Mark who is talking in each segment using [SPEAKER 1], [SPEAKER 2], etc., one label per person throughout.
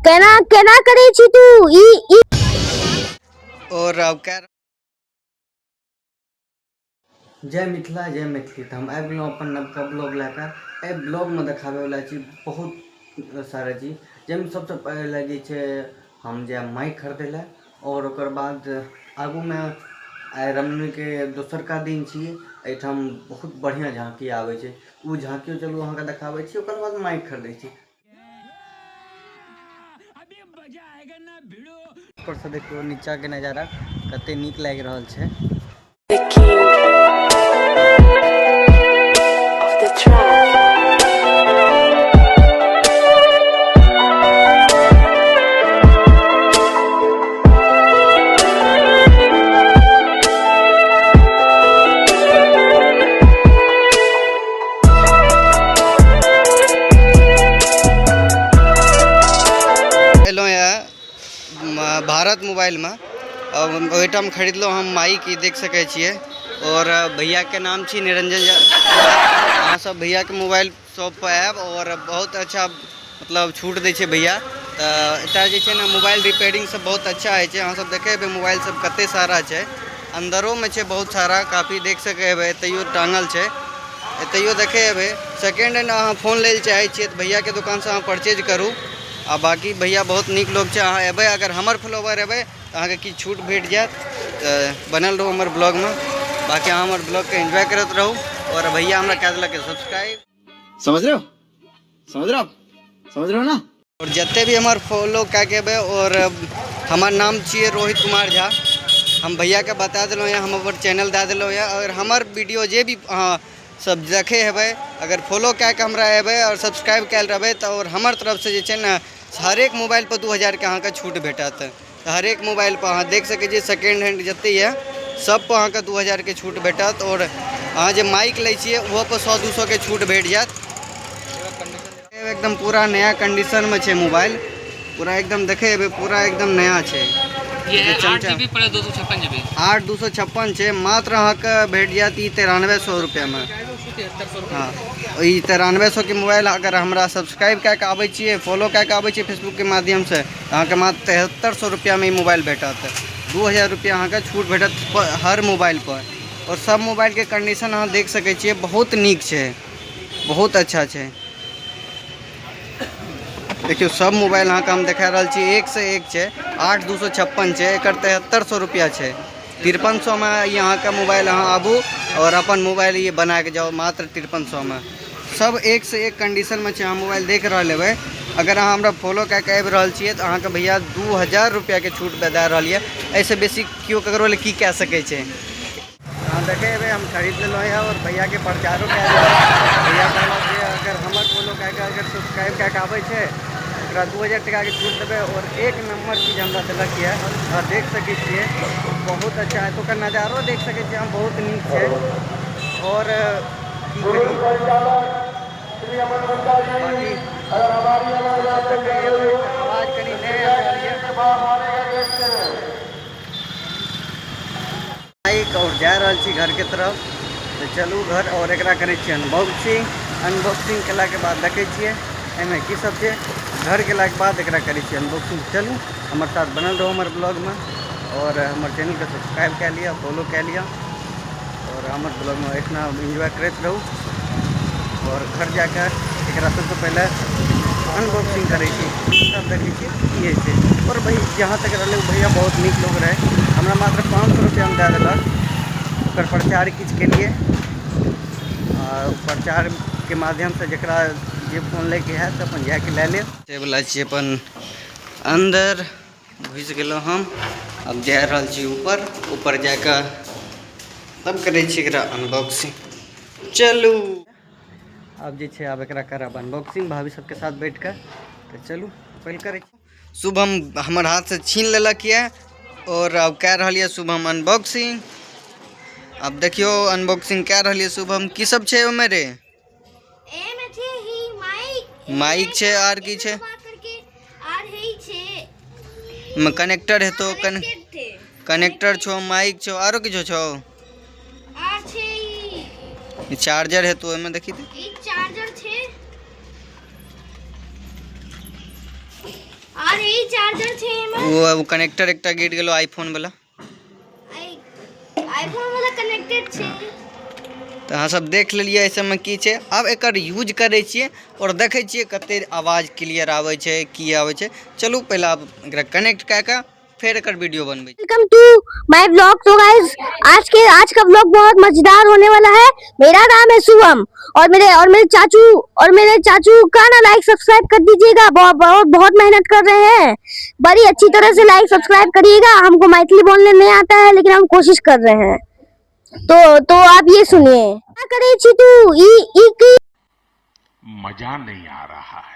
[SPEAKER 1] केना केना करै छी तू ई ई
[SPEAKER 2] और अब कए जय मिथिला जय मैथिली। तऽ हम आबि गेलहुँ अपन नवका ब्लॉग लए कऽ। एहि ब्लॉगमे देखाबैवला छी बहुत सारा चीज, जाहिमे सबसँ पहिले जे छै हम जायब माइक खरीदै लए आओर ओकर बाद आगूमे आइ रामनवमीके दोसरका दिन छी। एहिठाम बहुत बढ़िआँ झाँकी आबै छै, ओ झाँकियो चलू अहाँके देखाबै छी, ओकर बाद माइक खरीदै छी। ऊपरसँ देखियौ नीचाँके नजारा कते नीक लागि रहल छै।
[SPEAKER 3] The king of the track.
[SPEAKER 2] एलहुँ यऽ भारत मोबाइलमे, ओहिठाम खरीदलहुँ हम माइक, ई देख सकै छियै। आओर भैयाके नाम छी निरंजन झा। अहाँ सब भैयाके मोबाइल शॉपपर आयब आओर बहुत अच्छा मतलब छूट दै छै भैया। तऽ एतऽ जे छै ने मोबाइल रिपेयरिंग सब बहुत अच्छा होइ छै। अहाँ सब देखै हेबै मोबाइल सब कते सारा छै, अन्दरोमे छै बहुत सारा, काफी देख सकै हेबै। एतैयो टाँगल छै, एतैयो देखै हेबै। सेकेंड हैंड अहाँ फोन लै लए चाहै छियै तऽ भैयाके दोकानसँ अहाँ परचेज करू। आ बाँकी भैया बहुत नीक लोक छै। अहाँ एबै, अगर हमर फॉलोवर एबै तऽ अहाँके किछु छूट भेट जायत। तऽ बनल रहू हमर ब्लॉगमे। बाँकी अहाँ हमर ब्लॉगके एन्जॉय करैत रहू। आओर भैया हमरा कए देलक सब्सक्राइब,
[SPEAKER 4] समझ रहे हो, समझ रहे हो आप, समझ रहे हो ना।
[SPEAKER 2] और जते भी हमर फॉलो कए के एबै, और हमर नाम छियै रोहित कुमार झा, हम भैयाके बता देलहुँ यऽ, हम अपन चैनल दए देलहुँ यऽ। अगर हमर वीडियो जे भी अहाँ सब देखै हेबै, अगर फॉलो कए के हमरा एबै आओर सब्सक्राइब कयल रहबै तऽ और हमर तरफसँ जे छै ने हरेक मोबाइलपर 2000के अहाँके छूट भेटत। तऽ हरेक मोबाइलपर अहाँ देख सकै छियै, सेकेंड हैंड जते यऽ सबपर अहाँके 2000के छूट भेटत। आओर अहाँ जे माइक लै छियै ओहोपर 100-200 के छूट भेट जायत। एकदम पूरा नया कंडीशनमे छै मोबाइल, पूरा एकदम देखै हेबै, पूरा एकदम नया छै।
[SPEAKER 5] ये है 8 GB plus 256 GB।
[SPEAKER 2] 8 256 छै, मात्र अहाँके भेट जायत ई 9300 रुपैआमे।
[SPEAKER 5] 7300।
[SPEAKER 2] हँ, ई 9300के मोबाइल अगर हमरा सब्सक्राइब कए कऽ आबै छियै, फॉलो कए कऽ आबै छियै फेसबुकके माध्यमसँ, तऽ अहाँके मात्र 7300 रुपैआमे ई मोबाइल भेटत। 2000 रुपैआ अहाँके छूट भेटत हर मोबाइलपर। आओर सब मोबाइलके कंडीशन अहाँ देख सकै छियै, बहुत नीक छै, बहुत अच्छा छै। देखियौ सब मोबाइल अहाँके हम देखा रहल छी, एक से एक छै। 8 256 छै, एकर 7300 रुपैआ छै। 5300मे ई अहाँके मोबाइल। अहाँ आबू आओर अपन मोबाइल ई बनाके जाउ मात्र 5300मे। सब एक से एक कंडीशनमे छै। अहाँ मोबाइल देख रहल हेबै। अगर अहाँ हमरा फॉलो कए कऽ आबि रहल छियै तऽ अहाँके भैया 2000 रुपैआके छूट दए रहल यऽ। एहिसँ बेसी केओ ककरो लए की कए सकै छै? अहाँ देखै हेबै, हम खरीद लेलहुँ यऽ आओर भैयाके प्रचारो कए देलहुँ। भैया कहलक जे अगर हमर फॉलो कए कऽ, अगर सब्सक्राइब कए कऽ आबै छै, ओकरा 2000 टाकाके छूट देबै। आओर एक नम्बर चीज हमरा देलक यऽ। अहाँ देख सकै छियै, बहुत अच्छा एतुका नजारो देख सकै छियै अहाँ, बहुत नीक छै। आओर की कही, बाकी देखै हेबै, आवाज कनि नहि आबि रहल यऽ। बाइक और जा रहल छी घरके तरफ। तऽ चलू घर और एकरा करै छियै अनबॉक्सिंग। अनबॉक्सिंग केलाके बाद देखै छियै एहिमे की सब छै। घर गेलाके बाद एकरा करै छियै अनबॉक्सिंग। चलू, हमर साथ बनल रहू हमर ब्लॉगमे और हमर चैनलके सब्सक्राइब कए लिअ, फॉलो कए लिअ और हमर ब्लॉगमे एतना एन्जॉय करैत रहू। और घर जाके एकरा सबसँ पहिले अनबॉक्सिंग करै छी, तब देखै छियै की होइ छै। और भाई जहाँ तक रहलै, ओ भैया बहुत नीक लोग रहै। हमरा मात्र 500 रुपैआमे दए देलक। ओकर प्रचार किछु केलियै आ प्रचारके माध्यमसँ जकरा जे फोन लैके हैत तऽ अपन जाके लए लेब। वला छियै, अपन अन्दर घुसि गेलहुँ हम। आब जा रहल छी ऊपर। ऊपर जाकऽ तब करै छी एकरा अनबॉक्सिंग। चलू, आब जे छै आब एकरा करब अनबॉक्सिंग भाभी सबके साथ बैठ कऽ। तऽ चलू, पहिले करै छी। शुभम हमर हाथसँ छीन लेलक यऽ और आब कए रहल यऽ शुभम अनबॉक्सिंग। आब देखियौ, अनबॉक्सिंग कए रहल यऽ शुभम। की सब छै ओहिमे रे?
[SPEAKER 1] एमे छै ही माइक।
[SPEAKER 2] माइक छै, आर की छै?
[SPEAKER 1] करके आर हे छै।
[SPEAKER 2] ओहिमे कनेक्टर हेतौ।
[SPEAKER 1] कनेक्टेड छै।
[SPEAKER 2] कनेक्टर छौ, माइक छौ, आरो किछो छौ?
[SPEAKER 1] आर छै ई।
[SPEAKER 2] चार्जर हेतौ ओहिमे, देखी तऽ।
[SPEAKER 1] ई चार्जर छै। आर आर ई चार्जर छै एमे।
[SPEAKER 2] ओ ओ कनेक्टर एकटा गिर गेलो आईफोन वाला।
[SPEAKER 1] आईफोन वाला कनेक्टेड छै।
[SPEAKER 2] तऽ अहाँ सब देख लेलियै एहि सबमे की छै। आब एकर यूज करै छियै आओर देखै छियै कते आवाज क्लियर आबै छै, की आबै छै। चलू पहिले आब एकरा कनेक्ट कए कऽ फेर एकर वीडियो बनबै।
[SPEAKER 1] Welcome to my blog. तो गाइस, आज का ब्लॉग बहुत मजेदार होने वाला है। मेरा नाम है शुभम और मेरे चाचू और मेरे चाचू का ना लाइक सब्सक्राइब कर दीजिएगा। बहुत बहुत बहुत मेहनत कर रहे हैं। बड़ी अच्छी तरह से लाइक सब्सक्राइब करिएगा। हमको मैथिली बोलने नहीं आता है, लेकिन हम कोशिश कर रहे हैं। तो आप ये सुनिए। क्या करे छी तू? ई ई की
[SPEAKER 6] मजा नहीं आ रहा है?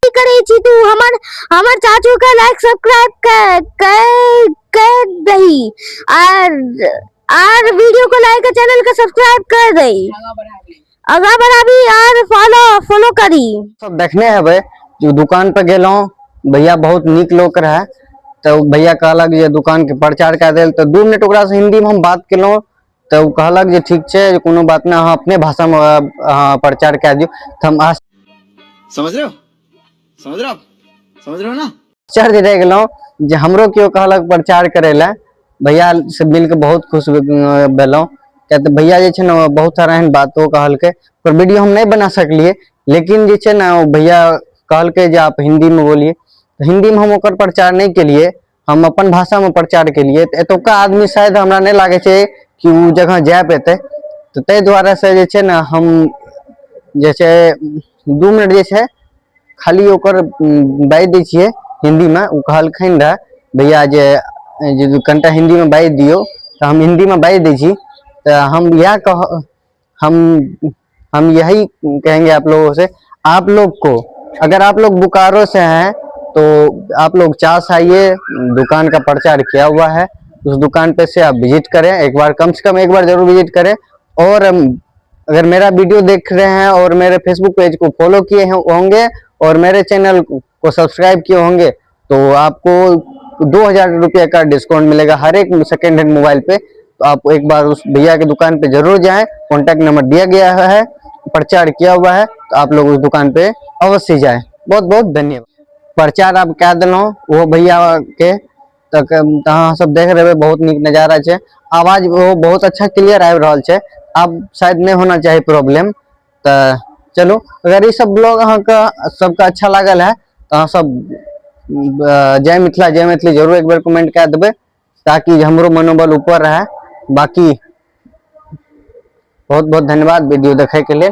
[SPEAKER 1] की करे छी तू? हमर हमर चाचू का लाइक सब्सक्राइब कर कर कर दही और और वीडियो को लाइक और चैनल को सब्सक्राइब कर दही, आगा बढ़ाबी और फॉलो फॉलो करी।
[SPEAKER 2] सब देखने हेबै जे दुकान पर गेलहुँ, भैया बहुत नीक लोक रहै। तऽ ओ भैया कहलक जे दुकानके प्रचार कए देल। तऽ 2 मिनट ओकरासँ हिन्दीमे हम बात केलहुँ, तऽ ओ कहलक जे ठीक छै, जे कोनो बात नहि, अहाँ अपने भाषामे अहाँ प्रचार कए दियौ। तऽ हम
[SPEAKER 4] समझ रहे हो? समझ रहे हो आप? समझ रहे हो ना?
[SPEAKER 2] आश्चर्य रहि गेलहुँ जे हमरो केओ कहलक प्रचार करै लए। भैया से मिलके बहुत खुश भेलहुँ, किया तऽ भैया जे छै ने बहुत सारा एहन बातो कहलकै। ओकर वीडियो हम नहि बना सकलियै, लेकिन जे छै ने ओ भैया कहलकै जे आप हिंदी में बोलिए, तऽ हिंदी में हम ओकर प्रचार नहि केलियै, हम अपन भाषामे प्रचार केलियै। तऽ एतुका आदमी शायद हमरा नहि लागै छै कि ओ जगह जाय पेतै। तऽ ताहि दुआरे से जे छै ने हम जे छै 2 मिनट जे छै खाली ओकर बाजि दै छियै हिन्दीमे। ओ कहलखिन रहए भैया जे जे कनिटा हिन्दीमे बाजि दियौ, तऽ हम हिन्दीमे बाजि दै छी। तऽ हम इएह कह हम हम यही कहेंगे आप लोगों से, आप लोग को अगर आप लोग बोकारो से हैं तो आप लोग चास आइए। दुकान का प्रचार किया हुआ है, उस दुकान पे से आप विजिट करें एक बार, कम से कम एक बार जरूर विजिट करें। और अगर मेरा वीडियो देख रहे हैं और मेरे फेसबुक पेज को फॉलो किए हैं होंगे और मेरे चैनल को सब्सक्राइब किए होंगे, तो आपको 2000 रुपये का डिस्काउंट मिलेगा हर एक सेकेंड हैंड मोबाइल पे। तो आप एक बार उस भैया की दुकान पे जरूर जाएं। कॉन्टैक्ट नंबर दिया गया है, प्रचार किया हुआ है, तो आप लोग उस दुकान पे अवश्य जाएं। बहुत बहुत धन्यवाद। प्रचार आप कए देलहुँ ओ भैया के। तऽ अहाँ सब देख रहे, बहुत नीक नजारा छै। आवाज ओ बहुत अच्छा क्लियर आबि रहल छै। आब शायद नहि होना चाही प्रॉब्लम। तऽ चलू, अगर ई सब ब्लॉग अहाँके सबके अच्छा लागल है, तऽ अहाँ सब जय मिथिला, जय मैथिली जरूर एक बेर कमेंट कए देबै, ताकि हमरो मनोबल ऊपर रहे। बाकी बहुत बहुत धन्यवाद वीडियो देखै के लेल।